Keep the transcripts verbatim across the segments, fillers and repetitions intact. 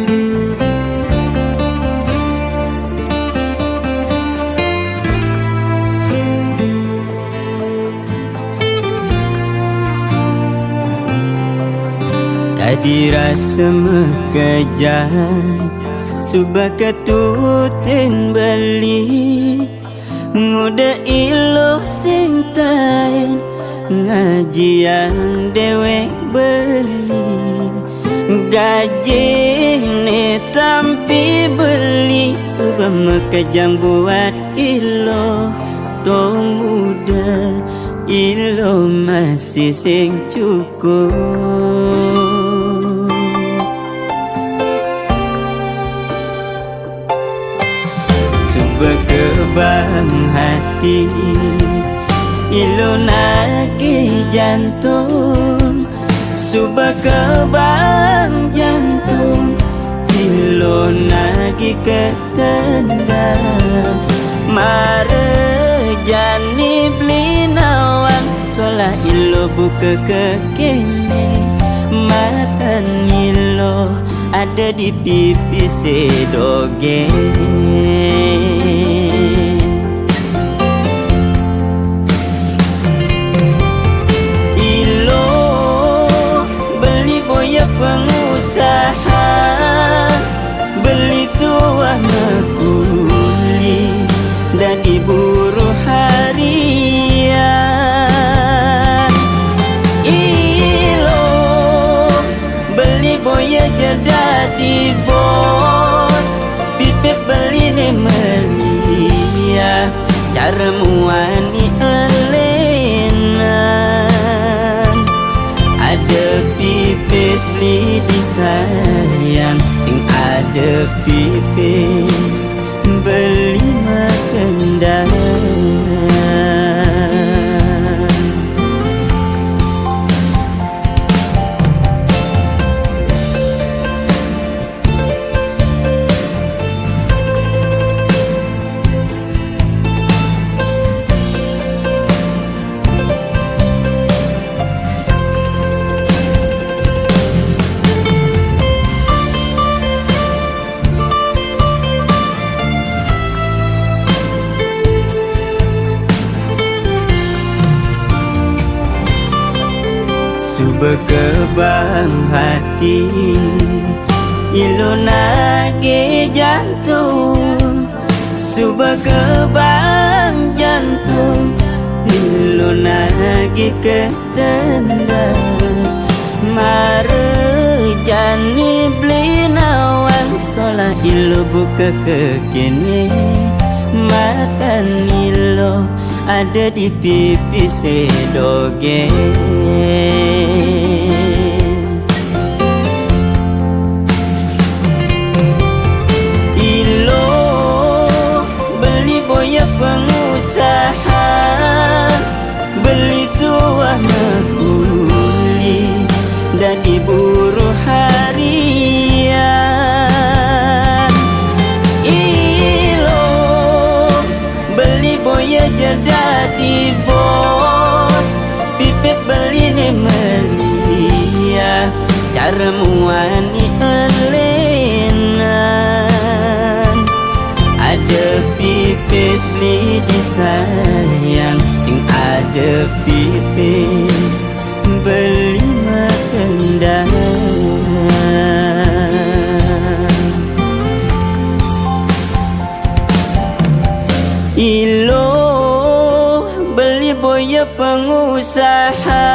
Tadi rasa makejang, suba ka tutin beli. Ngudah iloh sing tain, ngajian dewek beli. Gajine tampi beli, suba makejang buat iloh. Tong ngudah iloh masih sing cukup. Suba kebang hati, iloh nagih jantung. Suba kebang jantung, iloh nagih ketendas. Mara jani beli nawang, solah iloh buka kekene. Matan iloh ada di pipis dogén. Iloh beli boya pengusaha, beli tuah makuli dadi buruh harian. Iloh beli boya ja dadi bos, pipis beline meliah, cara muani elenan. Ada pipis beli disayang, sing ada pipis beli makendan. Suba kebang hati, iloh nagih jantung. Suba kebang jantung, iloh nagih ketendas. Mara jani beli nawang, solah iloh buka kekene. Matan iloh ada di pipis dogén. Iloh beli boya pengusaha, beli tuah makuli dadi buruh harian. Iloh beli boya ja dadi bos, pipis beline meliah, cara muani elenan. Ada pipis beli disayang, sing ada pipis beli makendan. Iloh beli boya pengusaha,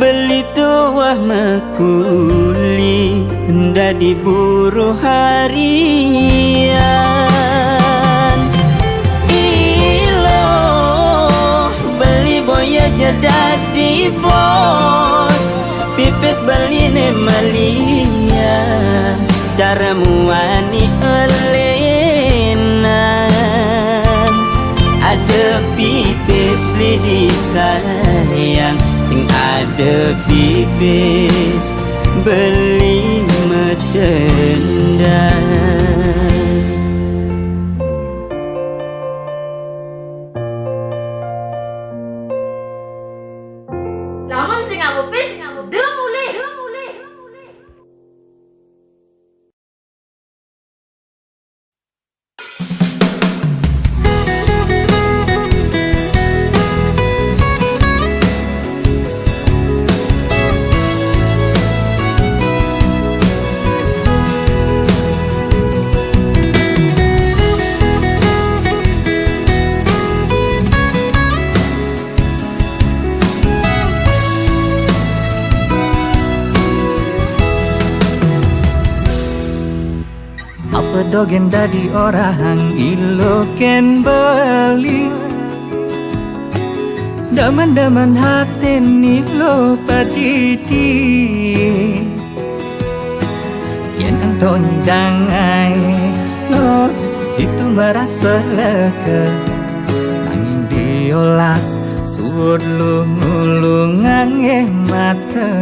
beli tuah makuli dadi buruh harian. Iloh beli boya ja dadi bos, pipis beline meliah, cara muani elenan. Ada pipis beli disayang, sing ada pipis beli makendan. Lamun sing nganggo pis, dem ulih. Dogen dadi orang ilo ken beli. Demen-demen haten ilo padidi. Yen anton dangai lo itu merasa leke. Nanging diolas suud lu ngulungang eh mata.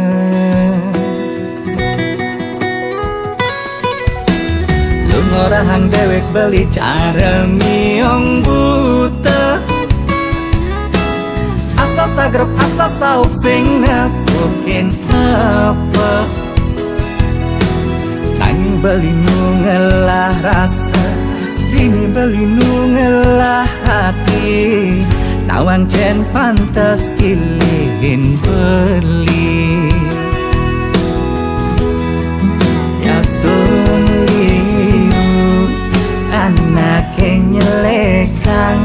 Lu ngorahang dewek beli cara miong buta. Asa sagrep, asa saup sing nepukin apa. Nanging beli nu ngelah rasa, bini beli nu ngelah hati. Nawang cen pantes pilihin beli. Yastun liu anake nyelekang,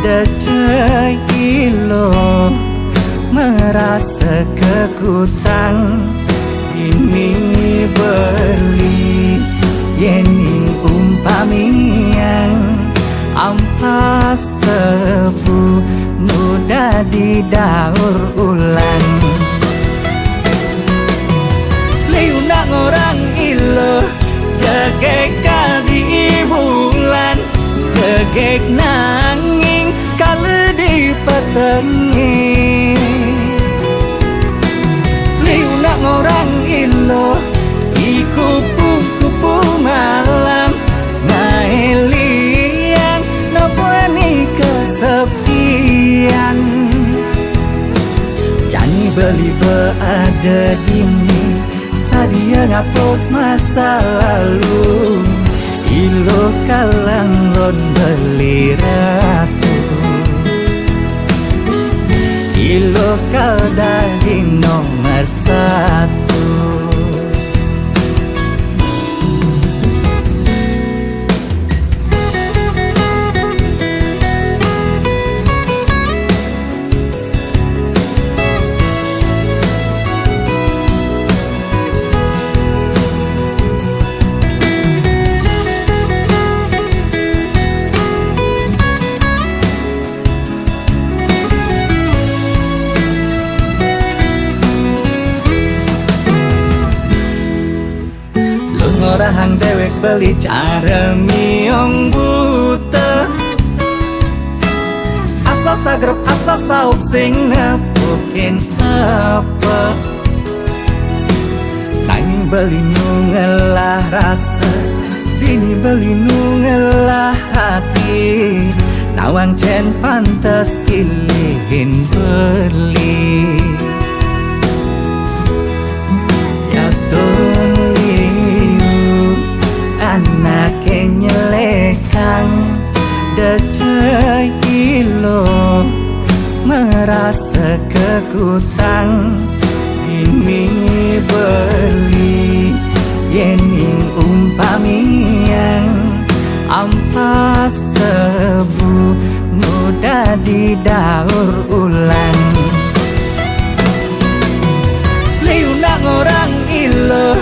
decek ilo merasa kekutang. Ini beli yening umpamiang ampas tebu nu dadi daur ulang. Liu nak orang ilo jegek kadi bulan, jegek nanging kala di petenge. Liu nak orang ilo, i kupu-kupu malam, naelian napuani kesepian. Jani beli beada dini, sadia ngapus masa lalu. Ilo kalang lon beli ratu, ilo kal dadi nomor satu. Lu ngorahang dewek beli cara miong buta. Asa sagrep, asa saup sing nepukin apa. Nanging beli nu ngelah rasa, bini beli nu ngelah hati. Nawang cen pantes pilihin beli. Yastun liu anake nyelekang, decek ilo merasa kekutang. Ini beli yening umpamiang ampas tebu nu dadi daur ulang. Liu nak orang ilo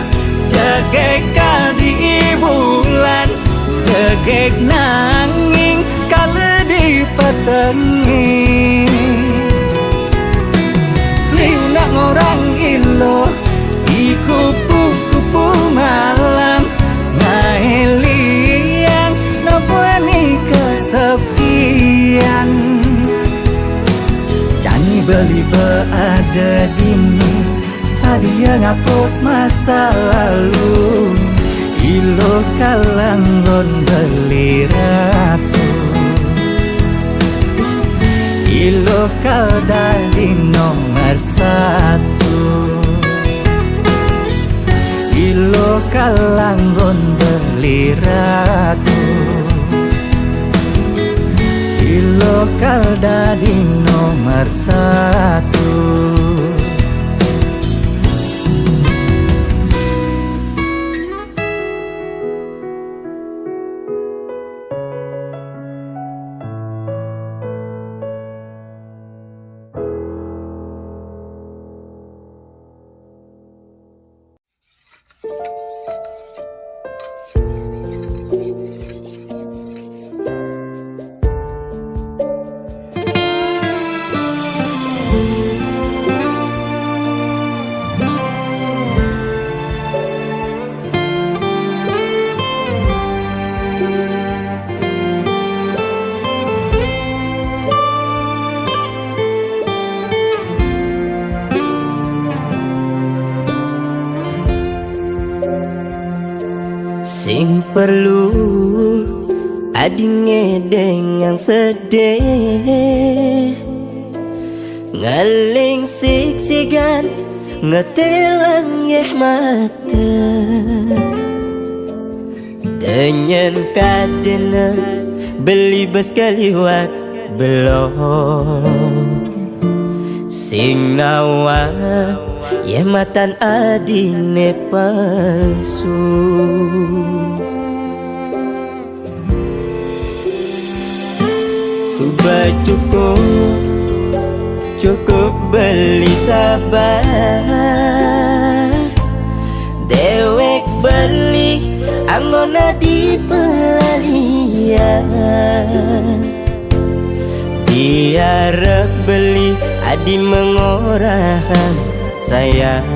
jegek kadi bulan, jegek nanging kala di petenge. Liu nak orang ilo, i kupu-kupu malam, naelian napuani kesepian. Jani beli beada dini, sadia ngapus masa lalu. Ilo kalang lon beli ratu, ilo kal dadi nomor satu. Ilo kalang lon beli ratu, ilo kal dadi nomor satu. Sing perlu adinge dengan sedih, ngeling siksigan, ngetelang yeh mata. Dengan kadena beli bes keliwat belum. Sing nawa yeh matan adine palsu. Suba cukup, cukup beli sabar. Dewek beli anggona di pelalian. Diarep beli adi mengorahan sayang.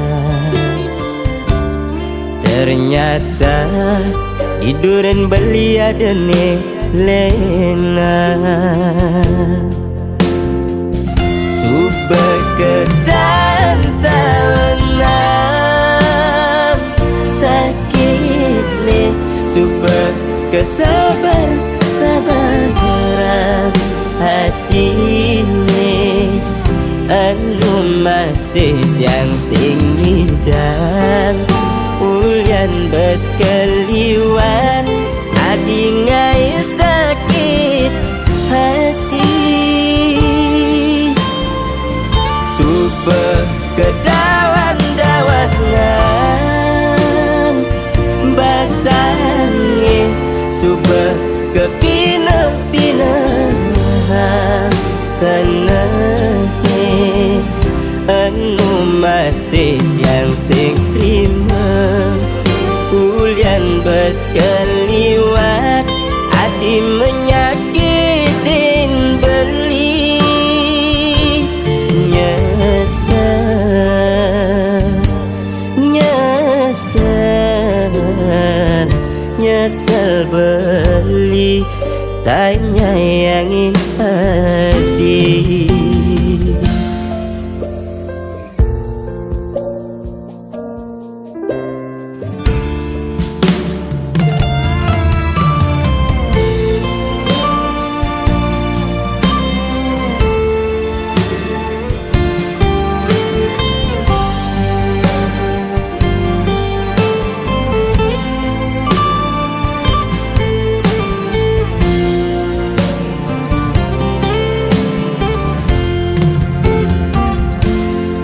Ternyata di duren beli adene lena. Suba ketantanan sakitne, suba kesabar-sabaran atine. Enu masih tiang sing ngidan, ulian bes keliwat adi ngae sakit hati. Suba kedawan-dawanan basange, suba kepineh-pinehan kenehe. Enu masih tiang sing trima, ulian bes keliwat adi menyakitin beli. Nyesel, nyesel, nyesel beli, tanyayangin adi.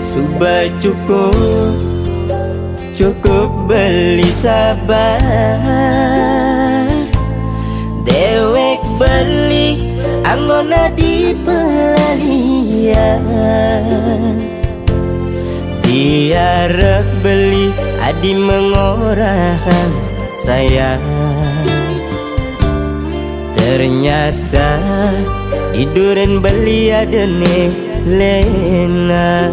Suba cukup, cukup beli sabar. Dewek beli anggona di pelalian. Diarep beli adi mengorahan sayang. Ternyata di duren beli adene lena.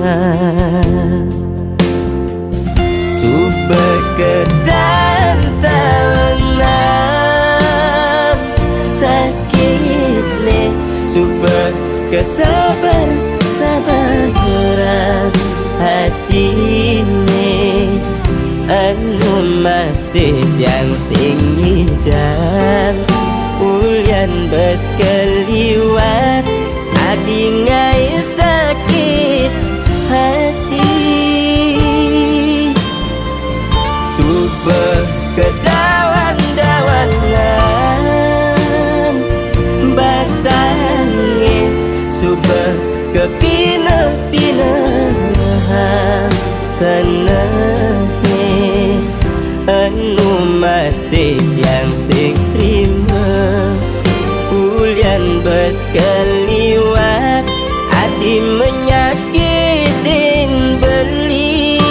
Suba ketantanan sakitne, suba kesabar-sabaran atine. Enu masih tiang sing ngidan, ulian bes keliwat adi ngae sakit hati. Suba kedawan-dawanan basange, suba kepineh-pinehan kenehe. Enu masih tiang sing trima, ulian bes keliwat adi menyakitin beli.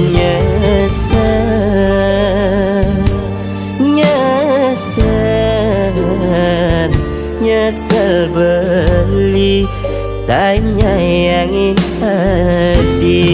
Nyesel, nyesel, nyesel beli, tanyayangin adi.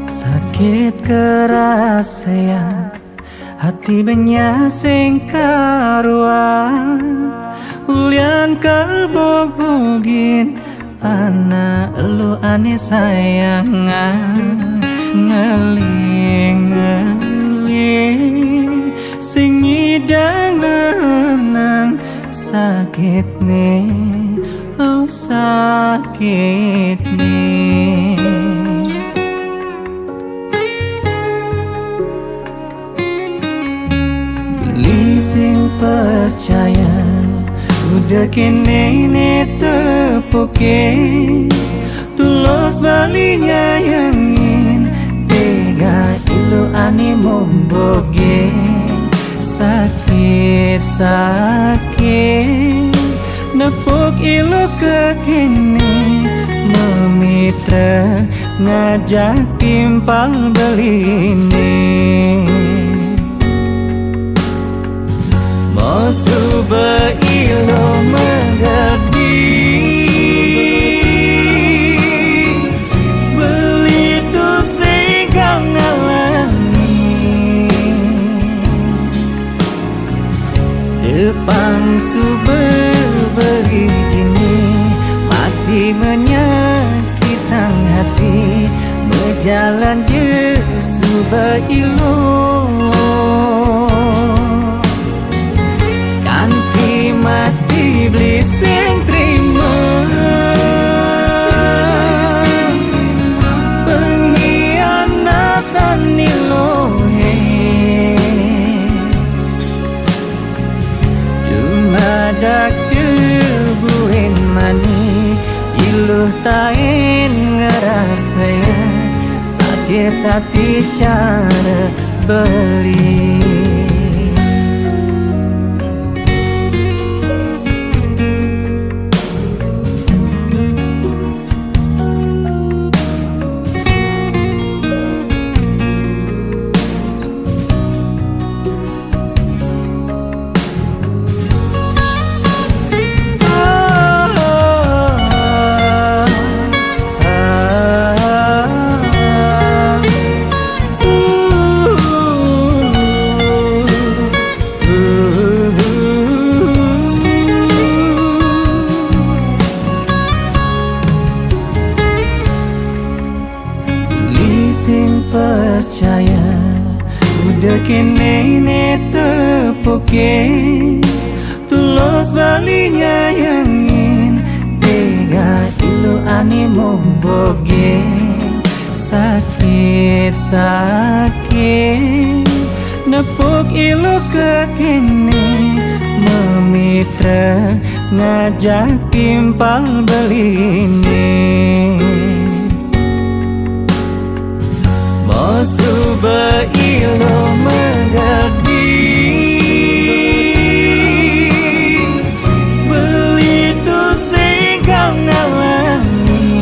Sakit karasayan, hati banya sing karuan, ulian kabogbogin anak elu ane sayangan. Ngeling-ngeling sing nyidang nenang sakitne, oh sakitne. Beli sing percaya, udah kene ne tepuke. Tulus beli nyayangin, tega ilu ane momboge. Sakit-sakit nepuk ilu kekene, memitra ngajak timpal beline. Mo suba ilu mengerti, beli tu sing kang ngalami. Tepang suba beli dini, mati menyakitang hati, bejalan je suba ilu. Kanti mati beli sing terima pengkhianatan ilu, he. Dumadak je buin mani, ilu tain ngerasaya sakit hati cara beli. Beli sing percaya, udah kene ne tepuke. Tulus beli nyayangin, tega ilu ane momboge. Sakit-sakit nepuk ilu kekene, memitra ngajak timpal beline. Mo suba ilu mengerti, beli tu sing kang ngalami.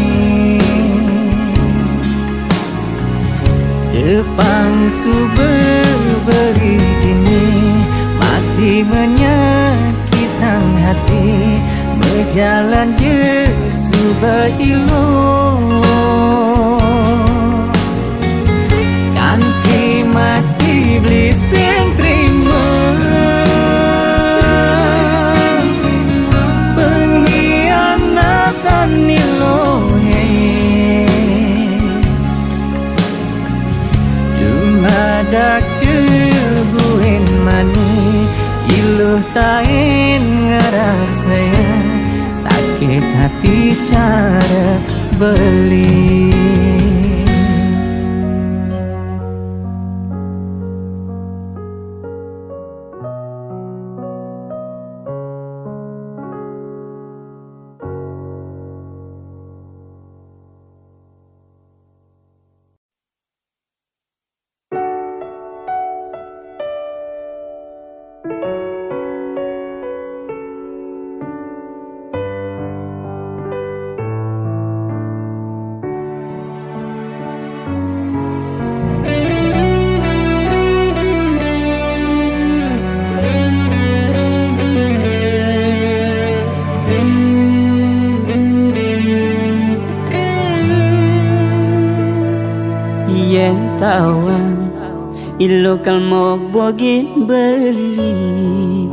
Tepang suba beli dini, mati menyakitang hati, bejalan je suba ilu. Kanti mati beli sing terima pengkhianatan ilu, he. Dumadak je buin mani, ilu tain ngerasaya sakit hati cara beli. Illo kal mok bogin beli,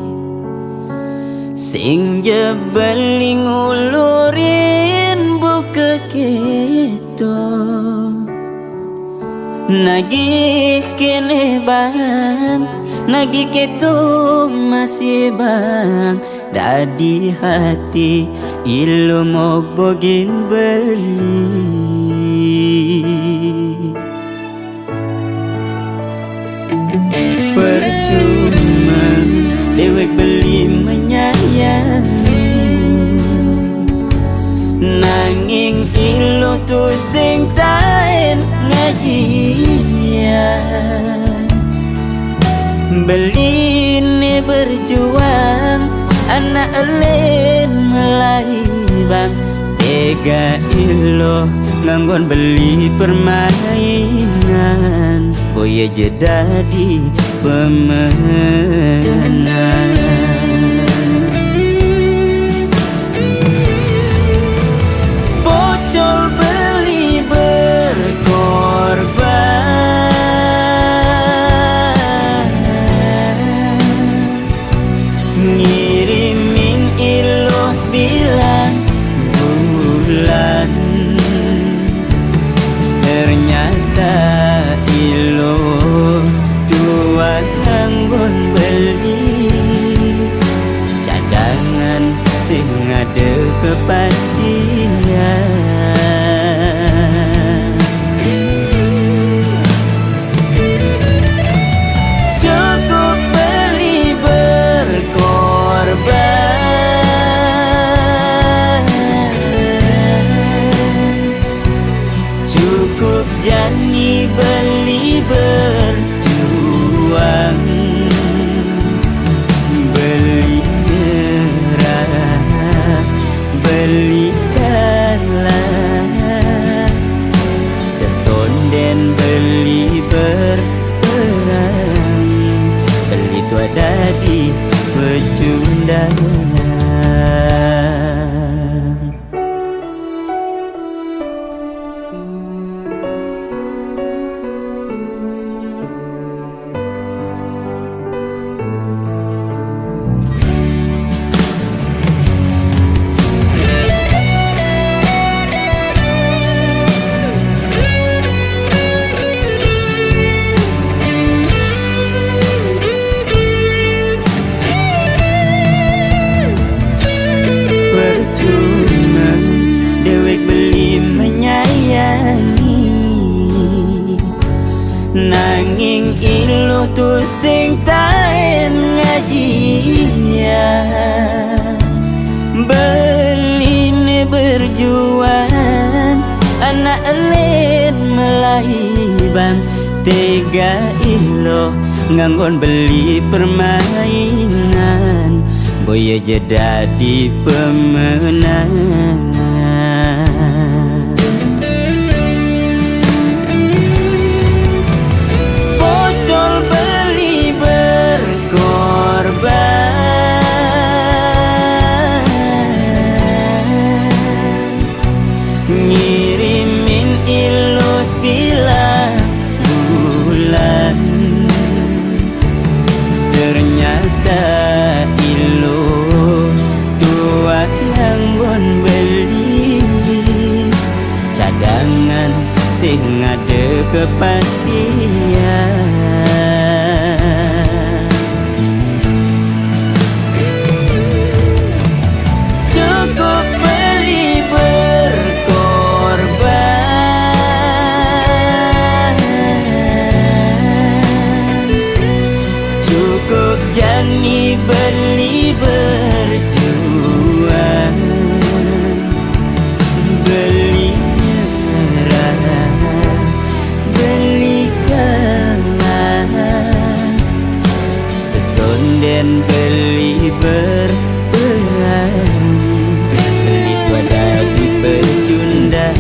sing je beli ngulurin buke keto. Nagih kene bang, nagih keto masih bang, dadi hati illo mok bogin beli. Percuma dewek beli menyayangi, nanging illo tu sing taen ngajian. Beline berjuang, anak elen melai bang, tega illo nganggon beli permainan. Boya je dadi pemenang. Pocol beli berkorban, ngirimin illo sebilang bulan. Ternyata illo tuan anggon beli cadangan sing ada kepastian. Cukup beli berkorban, cukup jani beli berjuang, beli nyerah, beli kalah, setonden beli berperang, beli tua dadi pecundang. Percuma dewek beli menyayangi, nanging illo tu sing taen ngajian. Beline berjuang, anak elen melai bang, tega illo nganggon beli permainan. Boya je dadi pemenang. Pocol beli berkorban, ngirimin illo sebilang bulan. Ternyata illo tuan anggon beli cadangan sing ada kepastian. Cukup beli berkorban, cukup jani beli berjuang, beli nyerah, beli kalah, setonden beli berperang, beli tua dadi pecundang.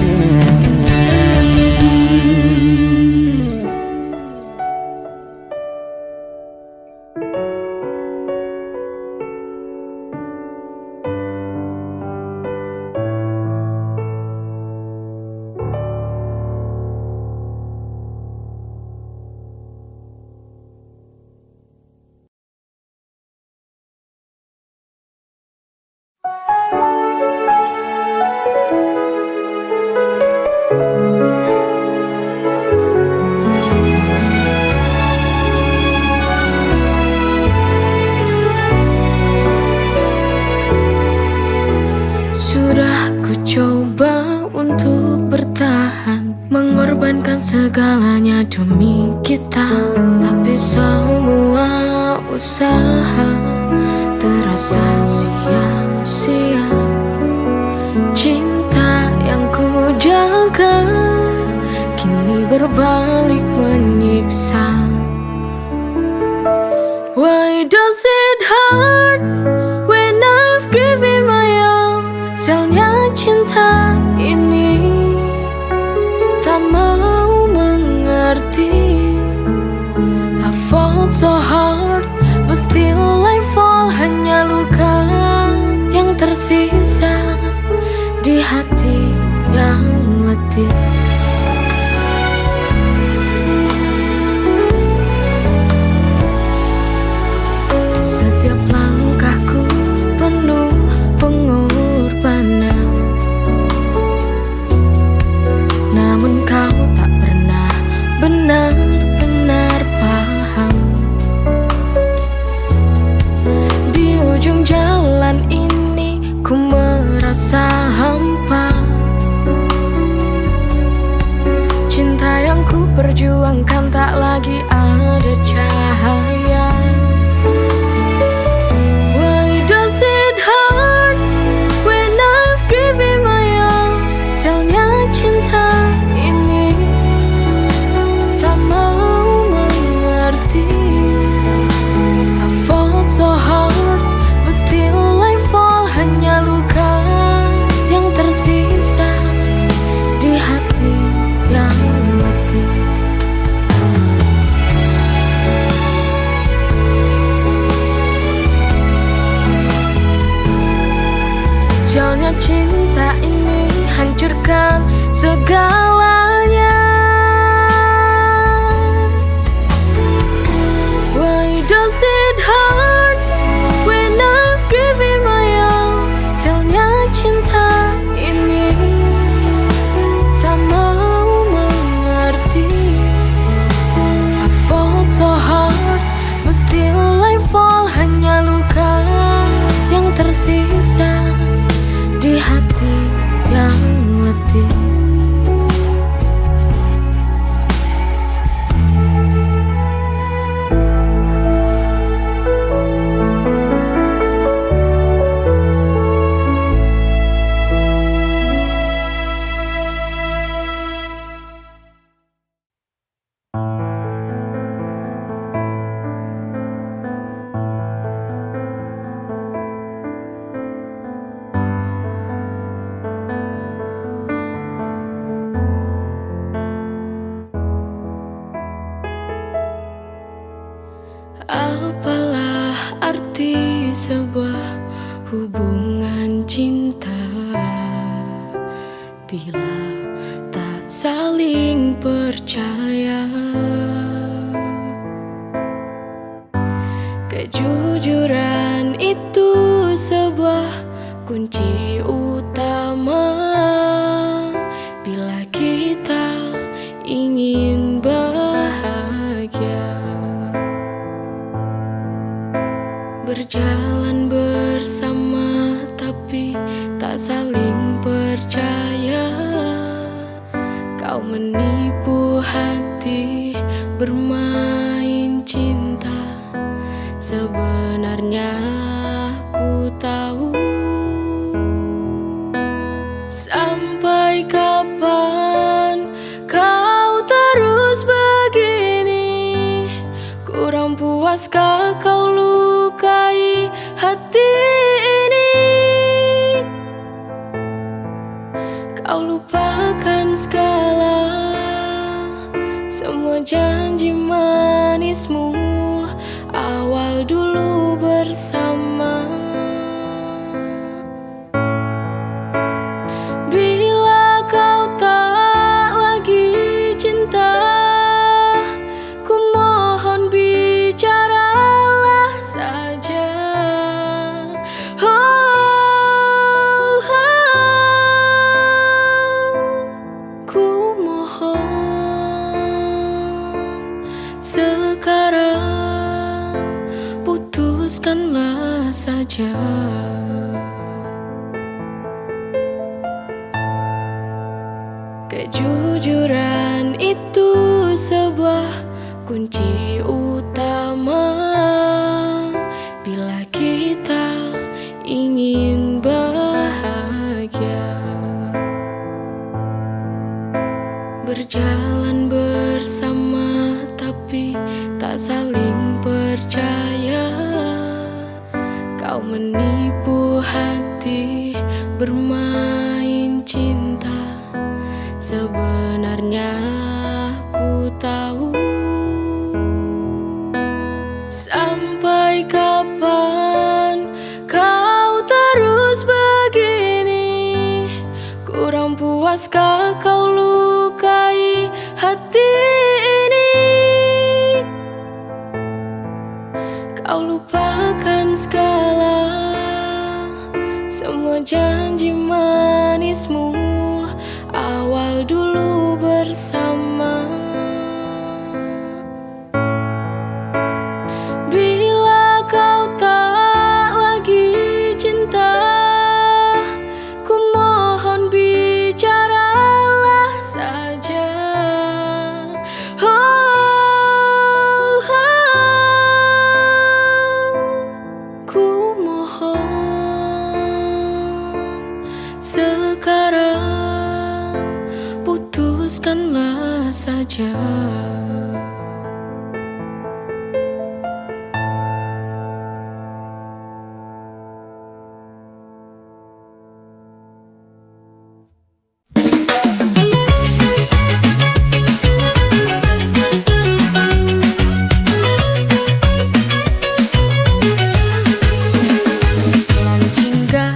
untuk bertahan, mengorbankan segalanya demi kita. Tapi semua usaha terasa sia-sia. Cinta yang ku jaga kini berbalik menyiksa. Why does it hurt when I've given my all? Sialnya cinta ini tak mau mengerti. I fall so hard, but still I fall. Hanya luka yang tersisa di hati yang letih. Setiap langkahku penuh pengorbanan, namun kau tak pernah benar-benar paham. Di ujung jalan ini ku merasa hampa. Cinta yang ku perjuangkan tak lagi ada cahaya. Why does it hurt when I've given my all? Sialnya cinta ini tak mau mengerti. I fall so hard, but still I fall. Hanya luka yang tersisa di hati yang letih. Sialnya cinta ini hancurkan segalanya. Why does it hurt when I've given my all? Sialnya cinta ini tak mau mengerti. I fall so hard, but still I fall. Hanya luka yang tersisa di hati yang letih. Apalah arti sebuah hubungan cinta bila tak saling percaya? Kejujuran itu sebuah kunci utama bila kita ingin bahagia. Berjalan bersama tapi tak saling percaya. Kau menipu hati, bermain cinta. Sebenarnya ku tahu. Sampai kapan kau terus begini? Kurang puaskah kau lukai hati ini? Kau lupakan segala, semua janji manismu awal dulu bersama. Bila kau tak lagi cinta, ku mohon bicaralah saja. Oh, oh, ku mohon sekarang putuskanlah saja. Kau lukai hati ini. Kau lupakan segala, semua janji manismu awal dulu bersama. Bila kau tak lagi cinta, ku mohon bicaralah saja. Oh, oh. Ku mohon sekarang putuskanlah saja. Langit hingga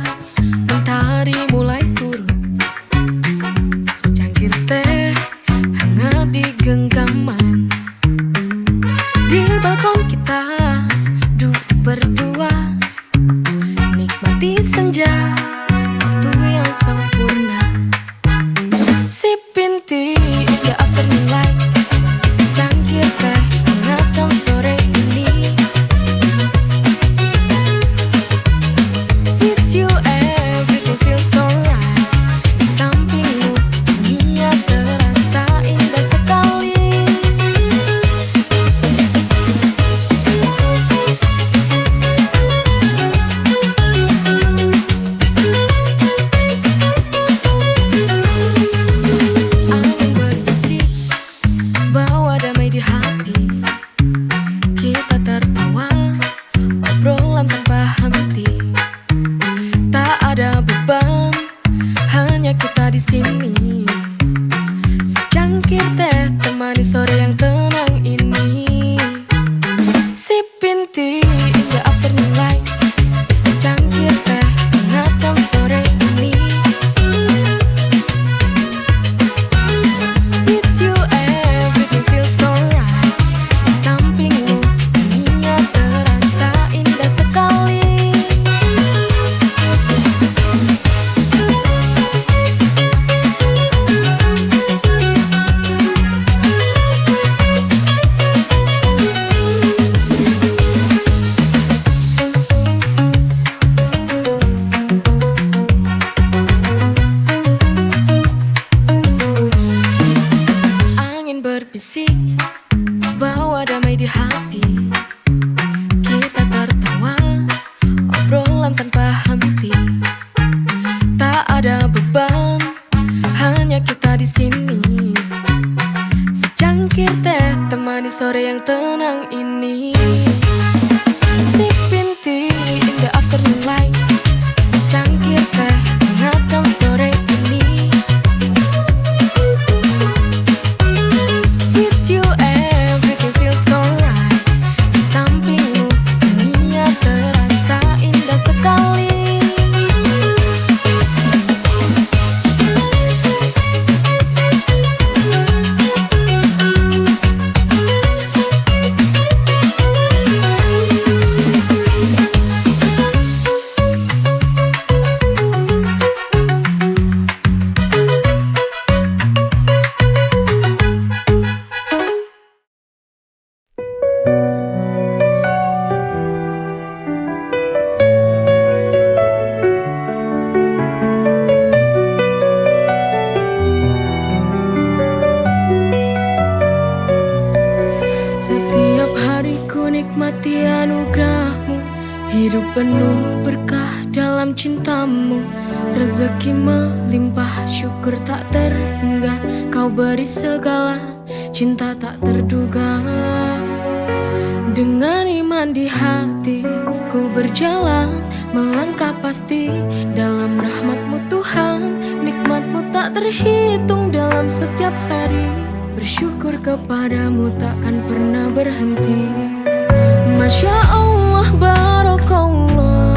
mentari mulai turun, secangkir teh hangat di genggaman. Di balkon kita duduk berdua, nikmati senja, waktu yang sempurna. Sipping tea in the afternoon light, secangkir teh hangatkan sore ini. With you everything feels alright. Di sampingmu dunia terasa indah sekali. Angin berbisik, bawa damai di hati. Kita tertawa, obrolan tanpa henti. Tak ada beban, hanya kita di sini. Secangkir teh temani sore yang tenang ini. Sipping tea in the afternoon light. Secangkir teh hangatkan sore ini. With you everything feels alright. Di sampingmu dunia terasa indah sekali. Angin berbisik, bawa damai di hati. Kita tertawa, obrolan tanpa henti. Tak ada beban, hanya kita di sini. Secangkir teh temani sore yang tenang ini. Sipping tea in the afternoon light. Secangkir teh hangatkan sore ini. With you everything feels alright. Di sampingmu dunia terasa indah sekali. Setiap hari ku nikmati anugerahmu. Hidup penuh berkah dalam cintamu. Rezeki melimpah, syukur tak terhingga. Kau beri segala cinta tak terduga. Dengan iman di hati ku berjalan, melangkah pasti dalam rahmat-Mu Tuhan. Nikmat-Mu tak terhitung dalam setiap hari. Bersyukur kepadamu takkan pernah berhenti. Masya Allah, barakallah,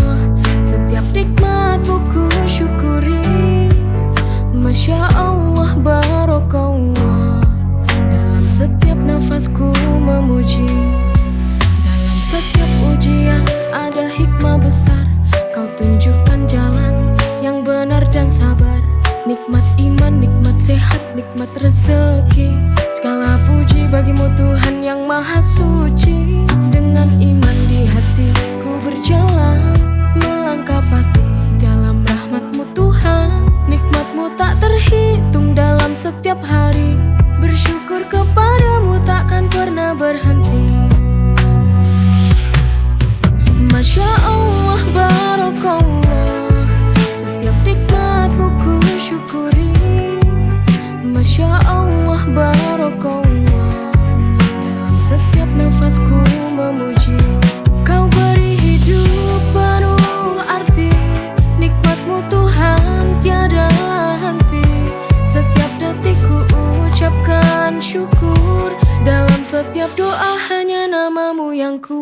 setiap nikmat-Mu ku syukuri. Masya Allah,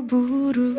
buru.